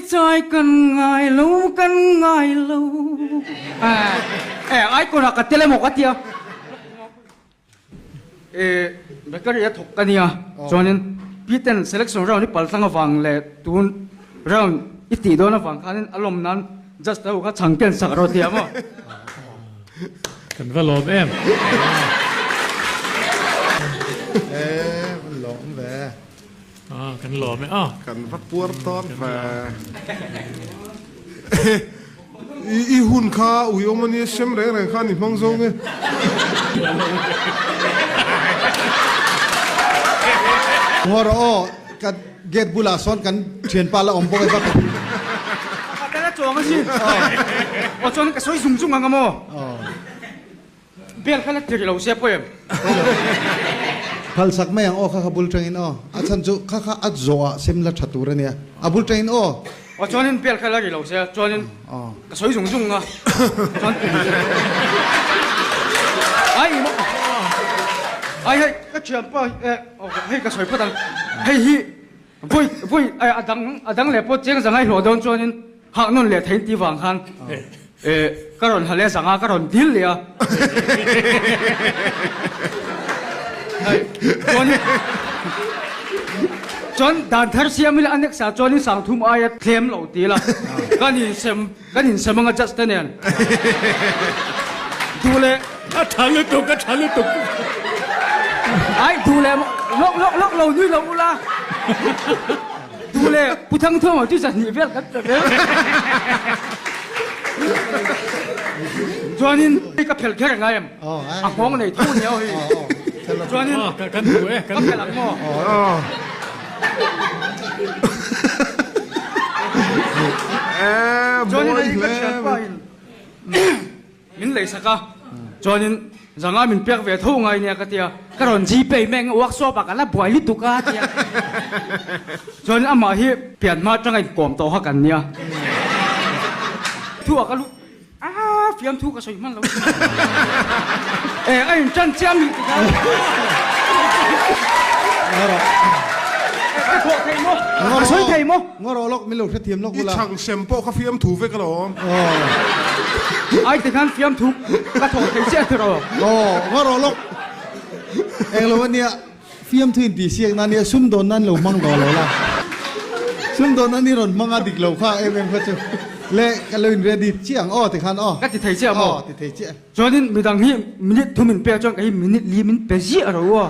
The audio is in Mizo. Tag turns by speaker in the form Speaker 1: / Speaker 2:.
Speaker 1: chai kan ngai lo kan ngai lo. Eh icon ah ka tel emaw ka tia. Eh bakery a thawk ka nia chuanin Piten selection round i pal tlang avang leh tun round i tih dawn avang khanin a lawm nan just ho kha chhang ken sak rawh tia maw.
Speaker 2: Kan va lawm em.
Speaker 3: Eh van lawm ve.
Speaker 2: Ah kan lawm e a.
Speaker 4: Kan va puar tawn ve. I hun kha ui awm ania sem reng reng khan i hmang zawng e.
Speaker 3: Ngaw rawh aw, ka gate bulah sawn kan thianpa la awm bawk e va ka ti.
Speaker 1: Ka tel a chuang asin. Aw chuan ka sawi zung zung ang a maw? Bel kha la tir lo se pawh em?
Speaker 3: Phal sak mai ang aw kha kha bul tangin aw. A chhan chu kha kha a zawh ah sem la tha tur a nia. A bul tangin aw.
Speaker 1: Aw chuanin bel kha la ri lo se chuanin ka sawi zung zung a chuan ai ai hei ka thianpa hei ka sawi phawt ang hei hi Vawi vawi a dang a dang leh pawh cheng zangai hlawh dawn chuanin hah nawn leh thein tih vang khan eh ka rawn ha leh zanga ka rawn dil leh a. Hei chuanin chuan dan thar siam ila a next ah chuanin sangthum aia tlem lo ti ila kan insem kan insem anga judge te nen duh leh
Speaker 2: A tha lutuk a tha lutuk.
Speaker 1: Ai duh leh lawk lawk lawk lo nui lo ula duh leh Pu Thangthuama chu zahnih vel kan pe ve. Chuanin hei ka phel kher angai em? A nghawng nei tho nia hei. Chuanin
Speaker 2: kan duh e
Speaker 1: ka phel ang maw? Chuanin hei ka thianpa in Min lei sak a, chuanin zanga min pek ve tho ngai nia ka ti a, ka rawn Gpay mai ang workshop ah ka la buai lutuk a ti a, chuanin amah hi pian hma atanga inkawm tawh kha kan nia, thu ah ka lu a fiamthu ka sawi hman lo e a in tan chiah mi tikha ka thawh thei maw ka sawi thei maw.
Speaker 3: Ngaw rawh lawk, min lo hrethiam lawk
Speaker 4: ula. I chhang sem pawh kha fiamthu vek alawm.
Speaker 1: Ai ti khan fiamthu ka thawh thei chiah ti rawh.
Speaker 3: Aw, ngaw rawh lawk. Eng lo ania, fiamthu in tih siak nan nia sumdawn nan lo hmang daw lo la. Sumdawn nan i rawn hmang a dik lo kha em em kha chu. Le ka lo in ready chiah ang aw ti khan aw.
Speaker 1: Ka ti thei chiah maw?
Speaker 3: Aw, ti thei chiah.
Speaker 1: Chuanin midang hi minute thum in pek chuan kei hi minute li min pe ziah ro aw.